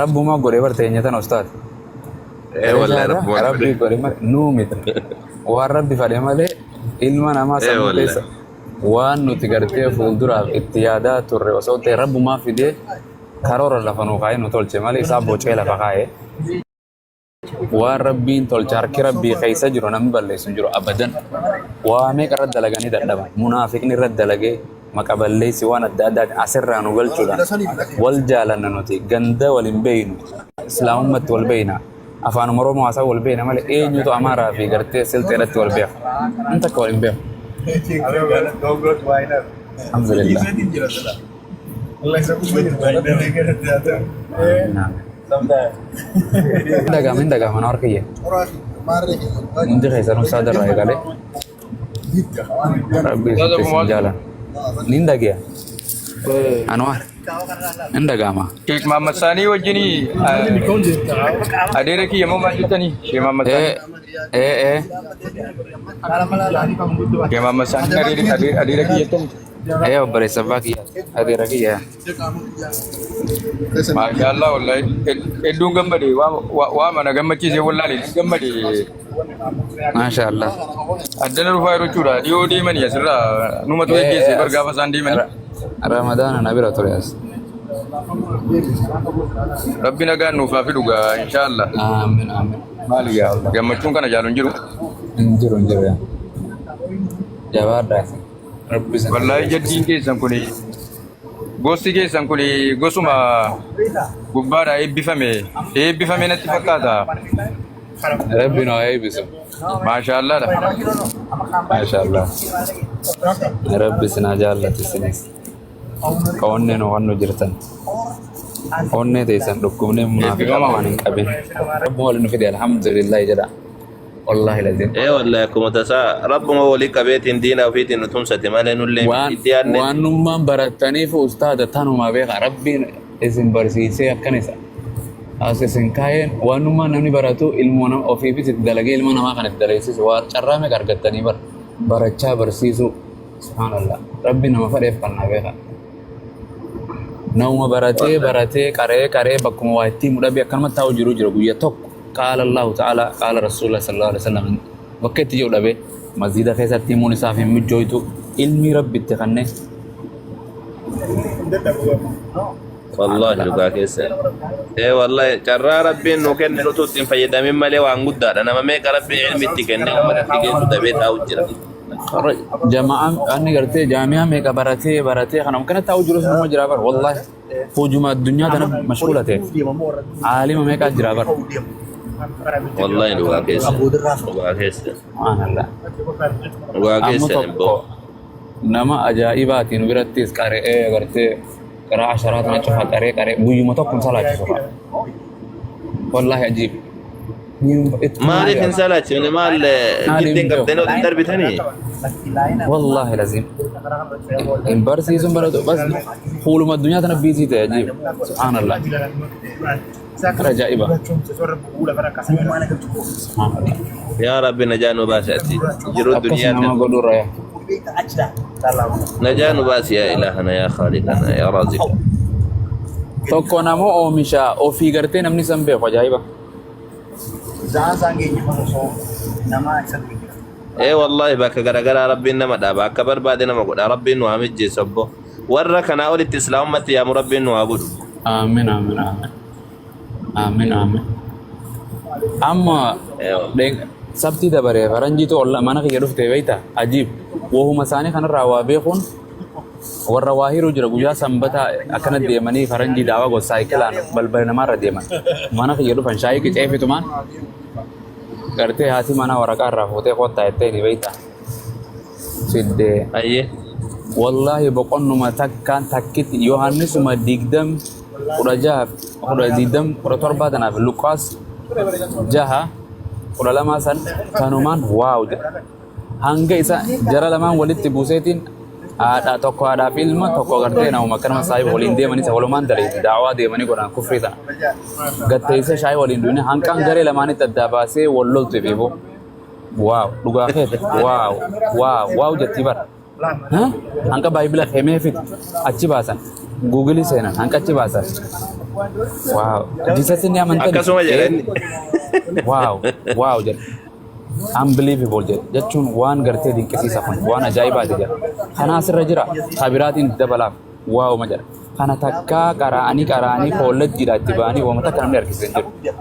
Rabbumaa godhe bar teenya tana ustaad. Ee wallahi rabbumaa godhe. Rabbi godhe malee nuu miti. Waan rabbi fadhe malee ilma namaa Ee sammuu wallahi. keessa waan nuti gartee fuulduraaf itti yaadaa turre osoo ta'e rabbumaa fidee karoora lafa nuu kaa'ee nu tolche malee isaa bocee lafa kaa'ee. Waan rabbiin tolche harki rabbii keessa jiru namni balleessu hin jiru abadan. Waa meeqa irra dalaganii dadhaban. Munaafiqni irra dalagee maqa balleessi waan adda addaatiin asirraa nu galchuudhaan wal jaalanna nuti ganda wal hin beeynu islaamummatti wal beeyna afaan Oromoo haasaa wal beeyna malee eenyutu Amaaraa fi gartee Silxeedhatti wal beeka. Hin takka wal hin beeku. Alhamdulillah. Hin dhaga'ama hin dhaga'ama na harka kiyya. Hundi keessanuu saada irraa eegalee. Rabbi isitti isin jaalan. Nin dhagaya. Anwaar. Hin dhaga'ama. Sheek Mahammad Saanii wajjin adeera kiyya moo maal jettanii? Sheek Mahammad Ee Saanii. ee ee. Sheek Mahammad Saanii adeera kiyya jettanii? Ee obboleessa abbaa kiyya. Adeera kiyya. Maashaallah wallahi hedduun gammade waa mana gammachiise wallahi hedduun gammade. Maasha Allah. Addana dhufaa yeroo jechuudha dhiyoo deemanii asirraa numatu Ee geggeesse ee bar as gaafa isaan deemanii. Ramadaana na bira ture as. Rabbi nagaan nuuf haa fidu gaa inshaallah. Aamin aamin. Maali gaa gammachuun kana jaalu hin jiru. Hin jiru hin jiru yaa. Jabaadhaa. Rabbi isin Wallaahi jaddiin keessan kun gosti keessan kun gosuma gubbaadhaa eebbifame eebbifame natti fakkaata. Rabbi nu haa eebbisu. Maashaallaadha. Maashaallah. Rabbi isin haa jaallatu isinis. Ka onnee nu wannu jirtan. Onnee teessan dhukkubnee munaafiqa Eebbifama. waan hin qabin. Rabbi waliin nu fide alhamdulillah jedha. Wallaahi lazim. Ee wallahi akkuma tasaa rabbuma walii qabeetiin diina ofiitiin nu tumsate malee nullee Waan itti yaadne. waanummaan barattaniif ustaada tanuma beeka rabbiin isin barsiisee akkan isa as isin kaayeen waanummaan namni baratu ilmoo nama ofiifis itti dalagee ilma namaa kan itti dalageessisu waan carraa meeqa argattanii bar barachaa barsiisuu subhaanallah rabbi nama fadheef kannaa beeka. Namuma baratee baratee qaree qaree bakkuma waa itti himu dhabee akkanumatti taa'u jiru jira guyya tokko qaala Allahu ta'ala qaala Rasuulullah sallallahu alaihi wasallam bakka itti jiru dhabee masjiida keessatti himuun isaaf hin mijjooytu ilmi rabbi itti kennee Wallahi dhugaa keessa. Ee wallahi carraa rabbiin nu kenne nutu ittiin fayyadamin malee waan guddaadha. Nama meeqa rabbiin ilmi itti kenne uummata itti geessu dhabee taa'u jira. Jama'aan anni gartee jaamiyaa meeqa baratee baratee kanam kana taa'u jiru sunuma jira bar wallahi hojuma addunyaa tana mashquula ta'e aalima meeqaa jira bar Wallahi dhugaa keessa. Dhugaa keessa. subhaanallah Dhugaa amma keessa tokko ibboo. nama ajaa'ibaati nu birattis qara'ee gartee qaraa asharaa tana cufa qaree qaree guyyuma tokko hin salaachisu fa'a wallahi ajiib Maaliif hin salaachifne maal giddiin qabdanii waliin darbitanii? Wallaahi lazim. Hin barsiisuun baratu bas fuuluma addunyaa tana biizii ta'e ajiib. Subhaanallah. Kan ajaa'iba. Subhaanallah. Yaa Rabbi najaa nu baasi ati jiruu Akkas duniyaa nama tana. godhurra yaa. Najaa nu baasi yaa ilaahana yaa khaaliqana yaa raaziqa. Tokko nama oomisha ofii gartee namni san beeku ajaa'iba. Ee wallahi bakka garagaraa Rabbiin nama dhaaba akka barbaade nama godha Rabbiin nu haa mijjeessu abbo. Warra kanaa olitti islaamummaatti yaamu Rabbiin nu haa godhu. Aamin aamin aamin. Aamin aamin. Amma Ee wallahi. sabtii dabaree faranjiitu olla mana kiyya dhufte beekta ajiib wahuma isaanii kanarraa waa beekuun warra waa hiruu jira guyyaa sanbataa akkana deemanii faranjii daawaa gosa saayikilaan balbala namaarra deeman mana kiyya dhufan shaayii qiceefitumaan gartee haati manaa waraqaa irraa fuutee kottaa jettee ni beekta fiddee Ayyee. wallaahi boqonnuma takkaan takkitti Yohaannisuma 20 16 10 20 17 tanaaf Luqaas 6 12 san kanumaan waaw jedha. Hanga isa jara lamaan walitti buuseetiin haadha tokko haadhaa fi ilma tokko gartee namuma akkanuma saahiba waliin deemanii isa walumaan daleeti daawaa deemanii godhan kufrii tana. Gatteessa shaayii waliin duune hanqaan garee lamaanitti addaa baasee wal loltu ifiifuu. Waaw dhugaa keeti waaw waaw waaw jettii bara. Hanqa baay'ibila hemee fiti achi baasan guugilii seenan hanqa achi baasan. Wow. Jesus ni amantani. Akkasuma jedha inni. Wow. Wow jedha. Unbelievable jedha. Jechuun waan gartee dinqisiisa kun waan ajaa'ibaati jedha. Kana asirra jira. Kabiraatiin dabalaaf. Wow ma jedha. Kana takkaa qara'anii qara'anii koolleejjiidhaa itti ba'anii waan takka namni harkisee hin jiru.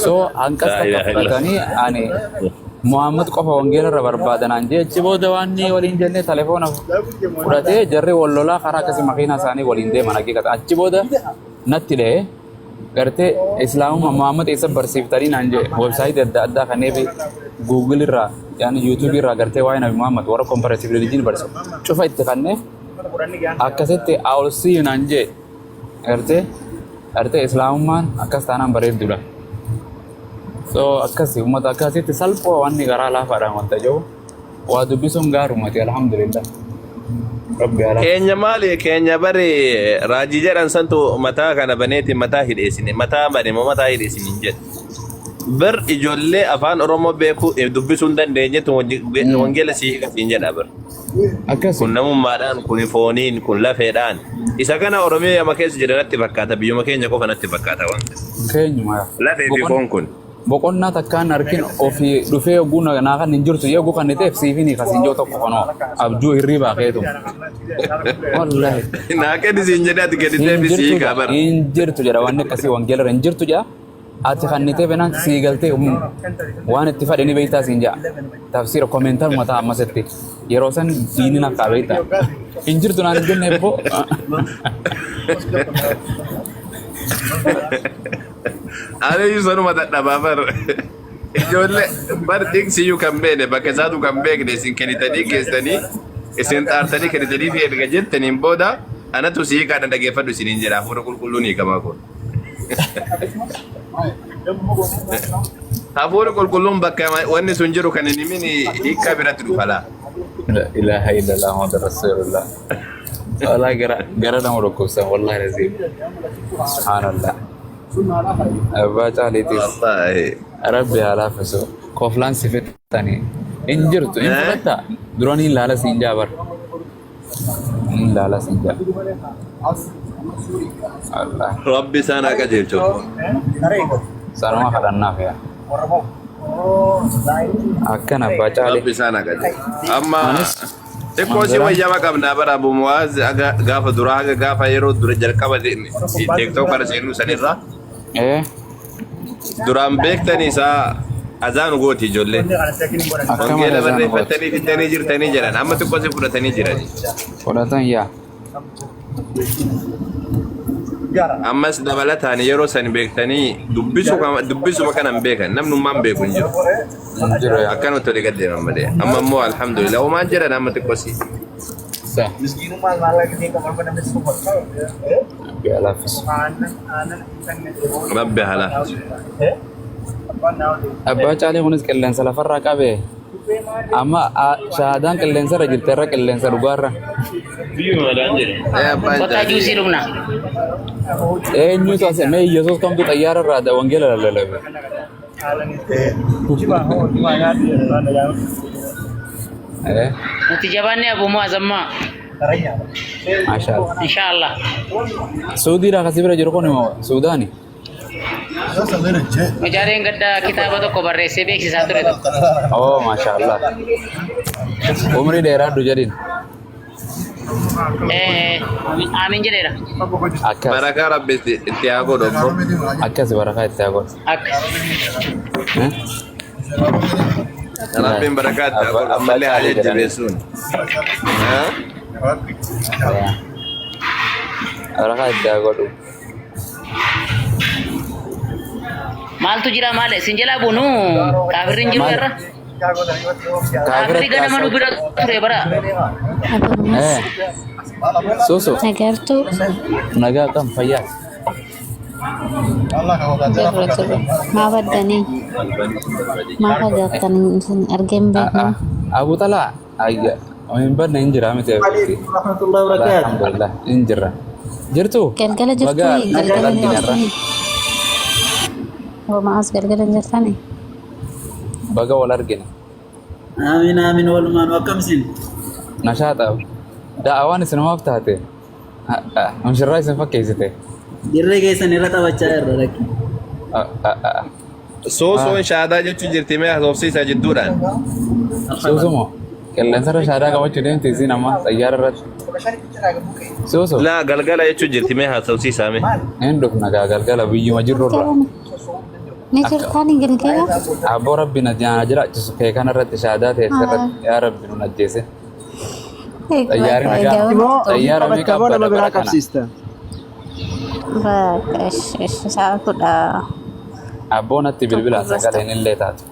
So hanqas Laa takka ilaaha illallah. fudhatanii ani Muhammad qofa wangeela irra barbaadanaan jee achi booda waan inni waliin jennee telefoona fudhatee jarri wal lolaa karaa akkasii makiinaa isaanii waliin deeman haqiiqata. Achi booda natti dha'ee gartee islaamummaa Muhammad eessa barsiiftanii naan jee websaayitii adda addaa kanneen fi Google irraa yaani YouTube irraa gartee waa'ee Nabi Muhammad warra comparative religion barsiisu cufa itti kannee akkasitti I will see you naan jee gartee islaamummaan akkas taanaan bareedduudha. So akkasi uummata akkasitti salphoo wanni garaa laafaadhaan wanta jiru waa dubbisuun gaarumati alhamdulillah. Rabbi alaa. Keenya maali? Keenya bari raajii jedhan santu mataa kana baneeti mataa hidheessine. Mataa bane moo mataa hidheessine hin jedhu. Bar ijoollee afaan Oromoo beekuu dubbisuu hin dandeenyetu wangeela sii hiika siin jedha bar. Akkasi. Kun namummaadhaan, kun fooniin, kun lafeedhaan. Isa kana Oromiyaa keessa jira natti fakkaata. Biyyuma keenya qofa natti fakkaata wanti. Keenyuma. Lafee fi foon kun. Boqonnaa takkaan harkin ofii dhufee oguu naa kan hin jirtu oguu kan ta'eef siifin kasiin jiru tokko kanoo abjuu hirribaa keetu. Wallahi. Naa kenni siin jedhee ati Hin kennitee fi sii jirtu hiikaa bara. hin jirtu jedha wanni akkasii wangeela irra hin jirtu jedha. Ati kan ta'eef naan sii galtee waan itti fadhe ni beektaa siin jedha. Tafsiira koomeentar mataa ammasitti yeroo san diinni nakkaa beektaa. Hin jirtu naan hin jenne ebboo. Ani iyyuu sanuma dadhabaa bar. Ijoollee bar tiksiyyuu kan beekne bakka isaatu kan beekne isin kennitanii geessanii isin xaartanii kennitanii fi erga jettaniin booda anatu sii kana dhageeffadhu isiniin jedha hafuura qulqulluun hiikamaa kun. Hafuura qulqulluun bakka wanni sun jiru kan hin himin hiikaa biratti dhufa laa. La ilaha illallah Muhammad Rasulullah. Wallahi gara gara nama dhukkubsan wallahi lazim. Subhanallah. Abbaa caaliitis Wallaahi. Rabbi haa laaffisu. Koflaan si fixxanii. Hin jirtu hin Eh? fudhatta. Duraan hin laala siin jaa bar. Hin laala siin jaa. Wallahi. Rabbi isaan haa qajeelchu. Sanuma kadhannaaf yaa. Akkana abbaa caalii. Rabbi isaan haa qajeelchu. Amma Anis xiqqoo si wayyama qabnaa bara Abu Muwaaz aga gaafa duraa haga gaafa yeroo dura jalqaba TikTok kana seenuu sanirraa duraan beektan isaa azaan gooti ijoollee. Akka Wangeela malee isaan gooti. barreeffattanii fiddanii jirtanii jedhan amma xiqqoo si fudhatanii jirani. Fudhatan yaa. Ammas dabalataan yeroo san beektanii dubbisuma kana hin beekan namnummaan beeku hin jiru. Hin jiru yaa. Akkanumatti olii gad deeman malee. Amma immoo alhamdulillah homaan jedhan amma xiqqoo si. Sa. Rabbi haa laaffisu. Rabbi haa laaffisu. Abbaa caalee kunis qilleensa lafarraa qabe. Amma shahaadaan qilleensarra jirti irra qilleensa dhugaarra. Eh abbaan Kottaa caalee. juusii dhugna. Eenyutu as mee Yesuus kamtu xayyaara irraa wangeela lallalabe. Eh, Nuti jabaanne Abu Muaz amma. maashaallah. Inshaallah. Suudiidhaa kasii bira jiru kun immoo Suudaani. Mucaaleen gaddaa kitaaba tokko barreessee beeksisaa ture tokko. Oh, maashaallah. Umrii dheeraadhu jedhin. Eh, aamin jedheera. Akkas. Barakaa Rabbi itti haa godhu obbo. Akkas barakaa itti haa godhu. Akkas. Eh? Rabbiin barakaa itti haa godhu Abbaa ammallee haa caalii jedhanii. jajjabeessuun. Eh? Barakaa itti haa godhu. Maaltu jira maal isin jalaa bunu kaafirri hin jiru Maal? irra. Kaafira Kaafirri ganama nu bira ture bara. Abarumas Eh. Suusu. nagartuu Nagaa kam fayyaa. jirra jirra. Maa baddanii maa fagaatanii isin argee hin beeknu. Abu Talaa. Ayya. Hin badne hin jira miti. عليكم ورحمة الله وبركاته. Alhamdulillah hin jirra. Jirtu? Galgala Baga jirtanii galgala hin argina irra. jirtanii. Homaas galgala hin jirtanii. Baga wal argina. آمين آمين والمان وكم سن. Nashaata. Da'awaan isinumaaf taate. Mushirraa isin fakkeessite. Dirree keessan irra taphachaa jirra lakki. Soosoon shaadaa jechuun jirti mee haasofsiisaa jidduudhaan. Suusumo qilleensarra shaadaa qabachuu deemti isiin amma xayyaara irratti. Suusu Laa galgala jechuun jirti mee haasofsiisaa mee. hin dhufna gaa galgala biyyuma jirrurra. Ni jirtaan hin galgala? Abboo rabbi na jiraachisu kee kanarratti shaadaa ta'e irratti yaa rabbi nu ajjeese. Xayyaarri nagaa Immoo xayyaara meeqa qabatta moo nama abbada biraa bara kana. qabsiista? Bakka ishi sa'a kudha Abboo natti tokko bilbila irras sagaleen illee taatu.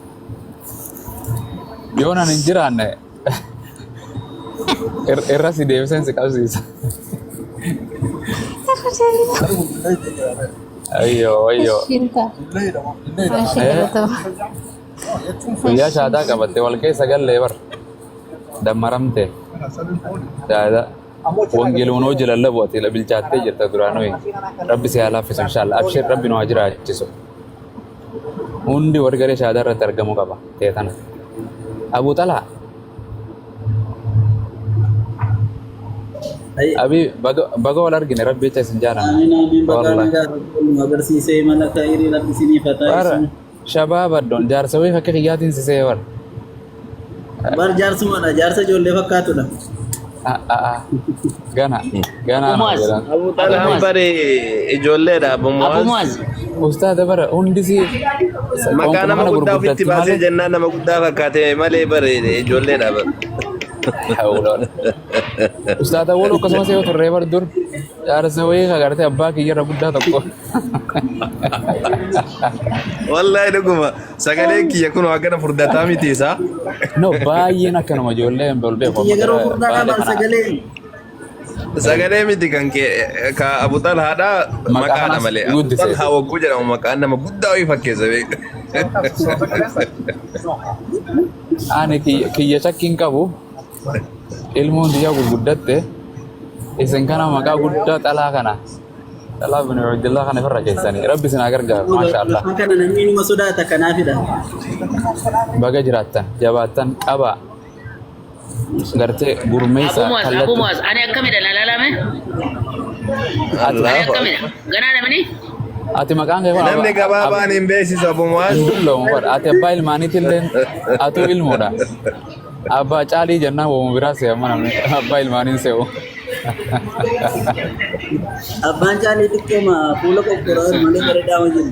Yoo nan hin jiraanne irra si deebiseen si qabsiisa. Ayyoo ayyoo. Ishiin ta'a. Ishii galatama. Guyyaa shaadaa qabatte wal keessa gallee bar. Dammaramte. Shaadaa. Wangeeluun hojii lallabu ati bilchaattee jirta duraanuu. Rabbi si haa laaffisu inshallah. Abshir rabbi nu haa jiraachisu. Hundi warri garee shaadaa irratti argamuu qaba. Ta'e tana. Abuu Xalaa. Abii baga wal argine rabbi jecha isin jaalanna. Amiin amiin bagaa Wallahi. nagaa rabbi nu agarsiisee mala khayrii rabbi isiniif haa Bara taasisu. shabaaba addoon jaarsa wayii fakki kiyyaatiin sisee bar. Bar jaarsumadha jaarsa ijoollee fakkaatudha. Ah, ah, ah. Gana gana Abu nama Muaz. jedhan. Abu Abu Xalhaan Muaz. bare ijoolleedha Abu Abu Muaz. Muaz. Ustaada bara hundi si Maqaa qoonquma nama kana guddaa ofitti gurguddatti baasee malee. jennaan nama guddaa fakkaate malee bare ijoolleedha bare. Hawloon. Ustaada wal akkasumas yoo turree bar dur jaarsa wayii agartee abbaa kiyyarra guddaa tokko. Wallahi dhuguma sagaleen kiyya kun akkana furdataa miti isaa. No baay'een akkanuma ijoollee hin ol beeku Kiyya amma garuu gara furdaadha baalee bar kana sagalee. Sagalee miti kan kee ka Abu Xalhaadha maqaa maqaadha kanas malee. Abu guddise. Xalhaa wagguu jedhamu maqaan nama guddaa wayii fakkeessa beekta. Ani kiyya shakkiin qabu ilmoon tiyya gurguddatte isin kana maqaa guddaa xalaa kana xalaa bin Abdullah kana ofirra keessanii rabbi isin haa gargaaru maasha Allah. Lafa kana namni numa sodaata kanaafidha. Baga jiraattan jabaattan qaba gartee Abu gurmeessa Muaz, Abu kallatti Muaz. Ani akkamidha na ilaalame? ati Ani Allahu akkamidha? akbar. Ganaa namni? Ati maqaan kee kun Namni gabaabaan hin beeksisu Abu Muaz. hin dulloomu bar ati abbaa ilmaaniitillee atuu ilmoodha. Abbaa caalii jennaan wooma biraa se'ama namni abbaa ilmaaniin se'u. Abbaan caalii xiqqooma fuula qophoraa malee bareedaa jiru.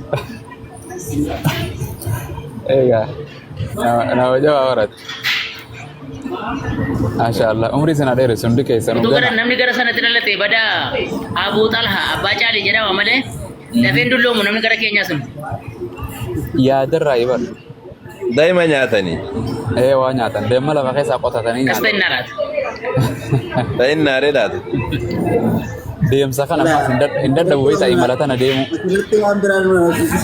Egaa nama jabaa barate. Maasha Allah umrii sana dheeressu hundi keessanuu Utuu gara gana. namni gara sanatti dhalate badaa Abu Talha abbaa caalii jedhama malee dafeen dulloomu namni gara keenyaa sun. Yaadarraa ibar. Daa'ima nyaatanii. Ee waa nyaatan deemma lafa keessaa qotatanii Akkas nyaatan. ta'e laata. Ta'innaalee laata. Deemsa kana ammas hin dadhabu beektaa imala tana deemu. Asirratti waan biraa nu agarsiisa.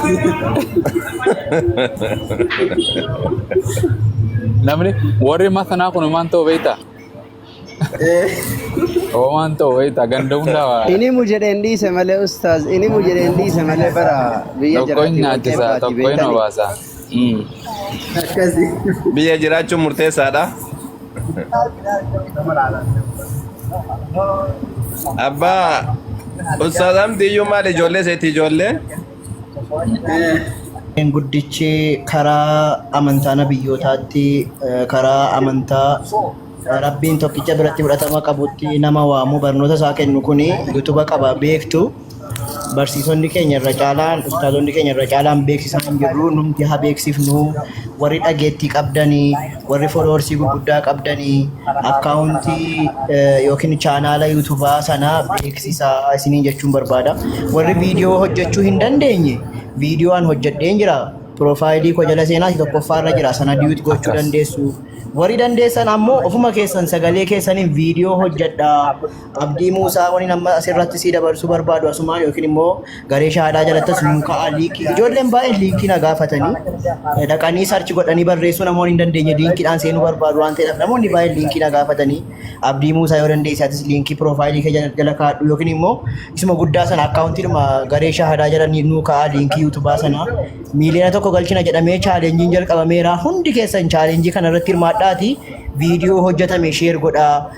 Namni warri masanaa kun maan ta'u beektaa? Oomaan ta'u beektaa ganda hundaa waa. Inni mu jedheen dhiise malee ustaaz, inni mu jedheen dhiise malee bara biyya Tokko hin jiraatti warqee nyaachisa baati tokko hin beektani. obaasa. Akkasi. Biyya jiraachuun murteessaadha. Abbaa Ustaaz Amdiyyuu maal ijoollee seeti ijoollee? Guddichi karaa amantaa nabiyyootaatti karaa amantaa rabbiin tokkicha biratti fudhatama qabutti nama waamu barnoota isaa kennu kuni yuutuuba qaba beektu. Barsiisonni keenya irra caalaan ustaazonni keenya irra caalaan beeksisaa hin jirru numti haa beeksifnu warri dhageettii qabdanii warri followersii gurguddaa qabdanii akkaawuntii yookiin chaanaala yuutubaa sana beeksisaa isiniin jechuun barbaada. Warri viidiyoo hojjechuu hin dandeenye viidiyoon hojjedheen jira. Piroofaayilii koo jala seenaa tokkoffaarra jira sana duet gochuu Akkas. dandeessu. Warri dandeessan ammoo ofuma keessan sagalee keessaniin viidiyoo hojjedhaa. Abdii Muusaa waniin amma asirratti sii dabarsuu barbaadu asumaan yookiin immoo garee shaadaa jalattas nuu ka'a liinkii. Ijoolleen baay'een liinkii na gaafatanii dhaqanii search godhanii barreessuu namoonni hin dandeenye liinkiidhaan seenuu barbaadu waan ta'eef namoonni baay'een liinkii na gaafatanii Abdii Muusaa yoo dandeesse atis liinkii piroofaayilii kee jala kaa'adhu yookiin immoo isuma guddaa sana akkaawuntiidhuma garee shaadaa jala nuu ka'a liinkii yuutubaa sana 1 miiliyoona galchina jedhamee chaalenjiin jalqabameera hundi keessan chaalenjii kana irratti hirmaadhaati viidiyoo hojjetame share godhaa.